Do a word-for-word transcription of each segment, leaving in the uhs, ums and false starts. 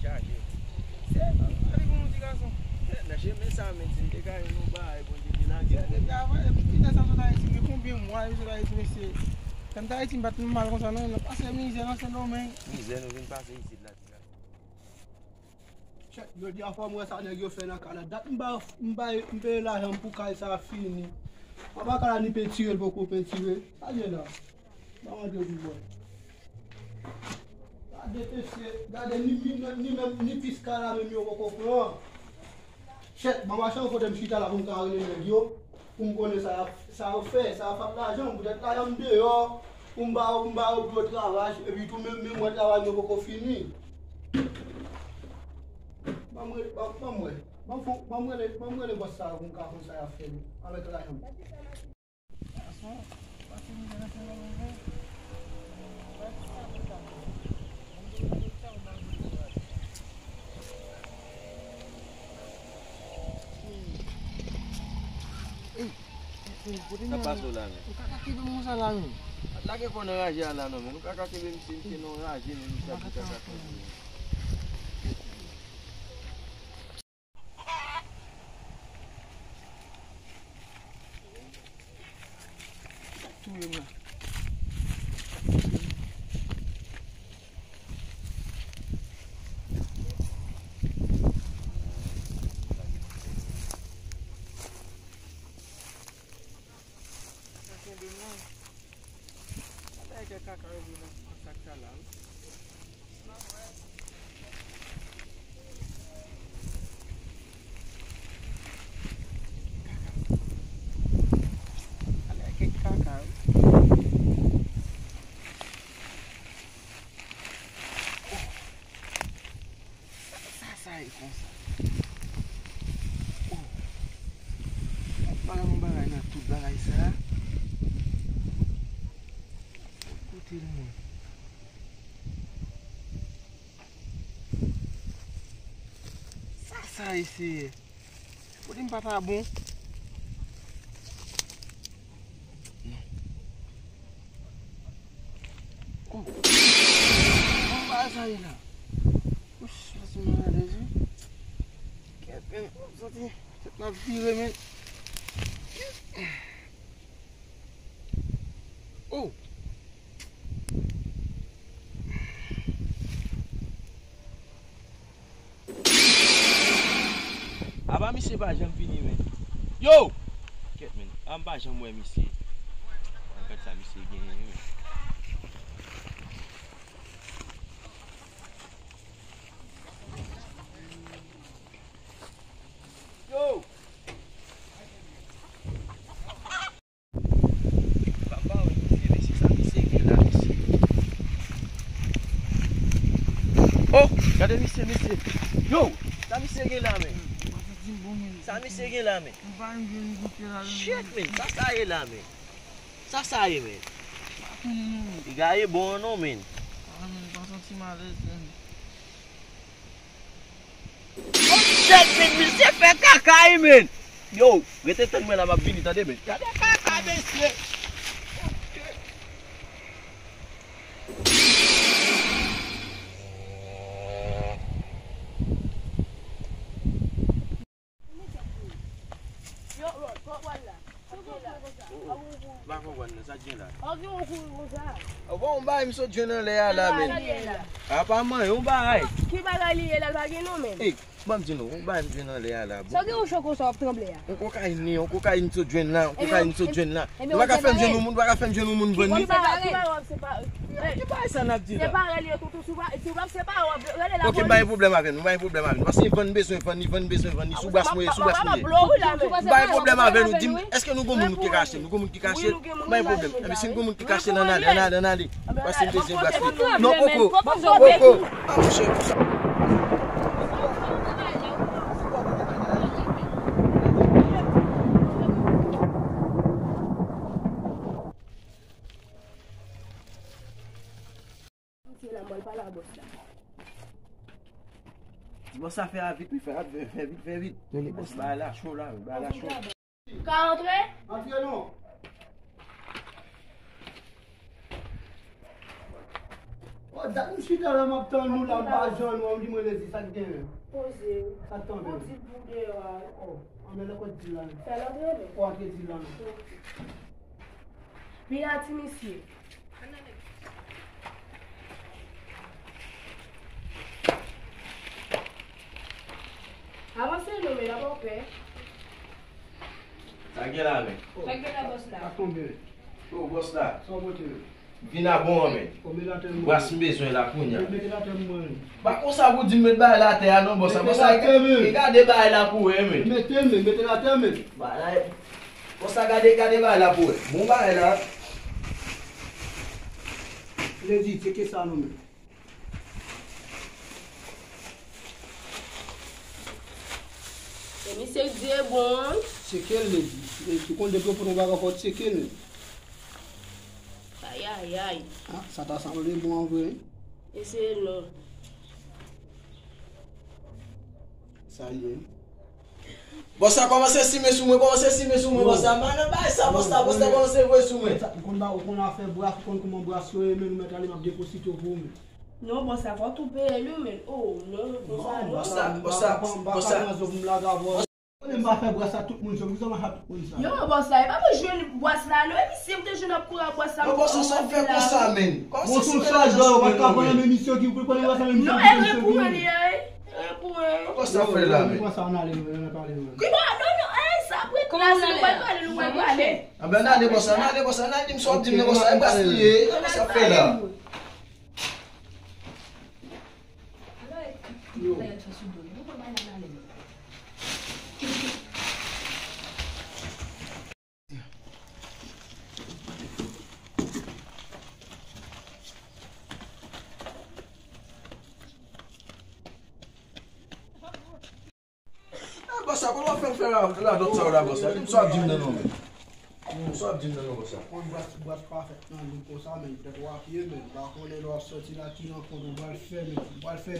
Chaje. Se, ale pou yon ti gason. Nan chemen sa, men, si m te ka jwenn yon bagay, Bondye te lage. Depi avan, depi lè sa sot Ayiti, men konbyen mwa li sot Ayiti, mesye? Lè m t Ayiti, m pa t mal konsa, non. Nou pase mizè nan Sendomeng. Mizè nou vin pase isit la, ti gason. Chèk, jodi a fò m wè sa nèg yo fè nan kay la. Dat m ba, m ba, m peye lajan m pou kay sa fini. Apa kay la ni pentire, l poko pentire. Sa l ye la? Ban m antre pou m wè. Gade mesye, gade ni, ni, ni menm, ni pis kay la menm yo poko pran. Chèk, ban m mache yon kote m chita la pou m ka rele nèg yo, pou m konnen sa y ap, sa yo fè, sa y ap fè ak lajan m, poutèt lajan m deyò, pou m ba yo, pou m ba yo gwo travay, epi tou menm, menm mwen travay mwen poko fini. Ban m re-, ban, ban m wè, ban m fon, ban m rele, ban m rele bòs sa yo pou m ka konn sa y ap fè avèk lajan m. Sa pase w la menm? Ou kaka kenbe m konsa la menm? Lage kò nan raje a la non menm. Ou kaka kenbe misye, misye nan raje menm, misye ap di kaka konsa. Touye m la. Sa kenbe m la. Sa ta e kèk kaka yo vin nan sak sa la wi. Kaka. Ale kèk kaka wi. Sa, sa ye konsa? Oh. Pa gen yon bagay nan tout bagay sa. Kote l mwen? Sa, sa ye, Seyè? Kote m pa ta bon? Oh. Bon, bagay sa ye la. Ouch, sa se maladèz wi. Kèt, men, m santi tèt m ap vire, men. Oh. Apa misye pa janm fini, men. Yo! Kèt, men. Apa m pa janm wè misye? Gad sa misye genyen, men. Yo! Papa, wi, misye, mesye, sa misye gen la, mesye? Oh, gade misye, mesye. Yo, sa misye gen la, men? Sa misye gen la, men? Shit, men, sa sa ye la, men? Sa sa ye, men? Li gaye bon an non, men. Oh, shit, men, misye fè kaka wi, men. Yo, rete tann mwen la, m ap vini, tande, men. Gade kaka, mesye. M pa konprann nan, sa k gen la? Ou gen yon kouri konsa? Bon, yon bagay m sot jwenn anlè a la, men. Apa man, yon bagay. Ki bagay li ye la, l pa gen non, men. Ey, ban m di nou, yon bagay m jwenn anlè a la. Sa w gen yon cho konsa w ap tranble a? Yon kokayin li, yon kokayin m sot jwenn la, yon kokayin m sot jwenn la. Nou pa ka fè m jwenn yon moun, nou pa ka fè m jwenn yon moun vann li. Ki bagay sa n ap di la? Separe li yo toutou, si w ap separe w ap rele lapolis. Ok, m pa gen pwoblèm avè nou, m pa gen pwoblèm avè nou. Paske vann bezwen vann li, vann bezwen vann li, sou bras mwen ye, sou bras mwen ye. M pa gen pwoblèm avè nou, di m, èske nou gon moun nou te ka achte l? Nou gon moun ki ka achte l? M pa gen pwoblèm. Enben si nou gon moun ki ka achte l, ann ale, ann ale, ann ale. Pase m dezyèm bras mwen. Non, poko, poko. Ah, monchè. Misye la, mwen pale a bòs la. Di bòs la fè a vit, wi, fè a, fè, fè vit, fè vit. Rele bòs la. Bagay la cho la, wi, bagay la cho. Ka antre? Antre non. Oh, Dat m chita la, m ap tann ou la, m pa jwenn ou, ou di mwen Lezi, sa k genyen? Poze w. Sa k tonbe? Ou di l pou deyò a. Oh, anben lè w konn di l la. Fè l antre men. Ou antre di l la non. Vin la ti mesye. Avanse non, men la pa w pè. Sa gen la men? Sa gen la bòs la? Sa tonbe. Oh, bòs la. Sa w pote? Vin a bon an men. Bras m bezwen la kounye a. Mete l atè mwen. Pa konsa pou di m met bagay la atè a non, bòs la. Bòs la, gade bagay la pou wè men. Mete men, mete l atè men. Bagay. Bòs la, gade, gade bagay la pou wè. Bon bagay la. Lezi, tcheke sa non men. E misye k di e bon an. Tcheke l, Lezi. Lezi, ou konn depi w pot yon bagay fò w tcheke l. Ayayay. Ah, sa ta sanble bon an vre. Eseye l non. Sa ye. Bòs la kòmanse simen sou mwen, kòmanse simen sou mwen, bòs la. M pa nan bagay sa, bòs la, bòs la kòmanse voye sou mwen. Ou konn ba, ou konn afè bras, ou konn kòman bras yo ye, men nou mèt ale, m ap deposite w pou ou men. Non, bòs la, fò tou peye li men. Oh, non, konsa non. Bòs la, bòs la, bòs la. Konnen m pa fè bras la tout moun, se pou sa m ap tout moun sa. Yo, bòs la, e pa mwen jwenn bòs la non, e misye m te jwenn ap kouri ak bòs la. Non, bòs la, sa fè konsa men. Kòman se simen la jan sou mwen men. Non, e repou mwen li ye. Repou mwen. Kòman sa fè la men. Ki bò, non, non, e sa prèt la, si nou pral pale, nou pral pale. Anben n ale bòs la, n ale bòs la, n al di m sa w ap di m nan bòs la, e bras li ye, kòman sa fè la. Eh, bòs la, kòman w ap fè m fè la, radòt sa yo la, bòs la? Di m sa w ap di m nan non men. Di m sa w ap di m nan non, bòs la. Konn bras, bras pa fèt nan lig konsa, men tèt w a pye, men m pa konnen lè w ap sòti la, ki rankont ou pral fè, men ou pral fè,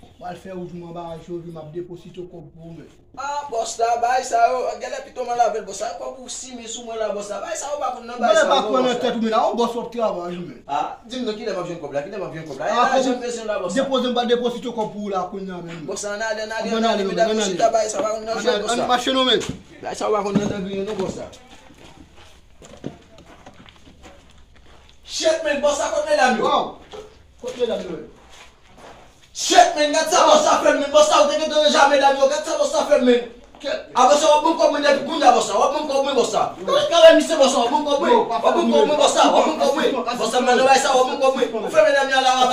ou pral fè ou di m anba a, Jovi, m ap deposite w kòb pou ou, men. Ah, bòs la, bagay sa yo, genlè pito m al avè l, bòs la, kòb ou simen sou mwen la, bòs la, bagay sa yo pa konn nan bagay sa yo non, bòs la. Ou pa kwè nan tèt ou, men la, yon bòs w ap travay, men. Ah, di m non, kilè m ap jwenn kòb la, kilè m ap jwenn kòb la? E lajan m bezwen la, bòs la. Depoze m pa deposite kòb pou ou la kounye a menm. Bòs la, ann ale, ann ale, ann ale, medam yo chita, bagay sa pa konn nan jwèt, bòs la. Ann mache non men. Bagay sa pa konn nan tanbri non, bòs la. Shit, men, bòs la, kot medam yo? Kot medam yo? Shit, men, gad sa bòs la fè m, men, bòs la, ou te gentan deja medam yo, gad sa bòs la fè m, men. Apre sa, w ap ban m kòb mwen depi kounye a, bòs la, w ap ban m kòb mwen, bòs la. Gade, gade misye, bòs la, w ap ban m kòb mwen. Bòs la, m nan bay sa, w ap ban m kòb mwen. Bòs la, m nan bay sa, w ap ban m kòb mwen. Ou fè medam yo al la, w ap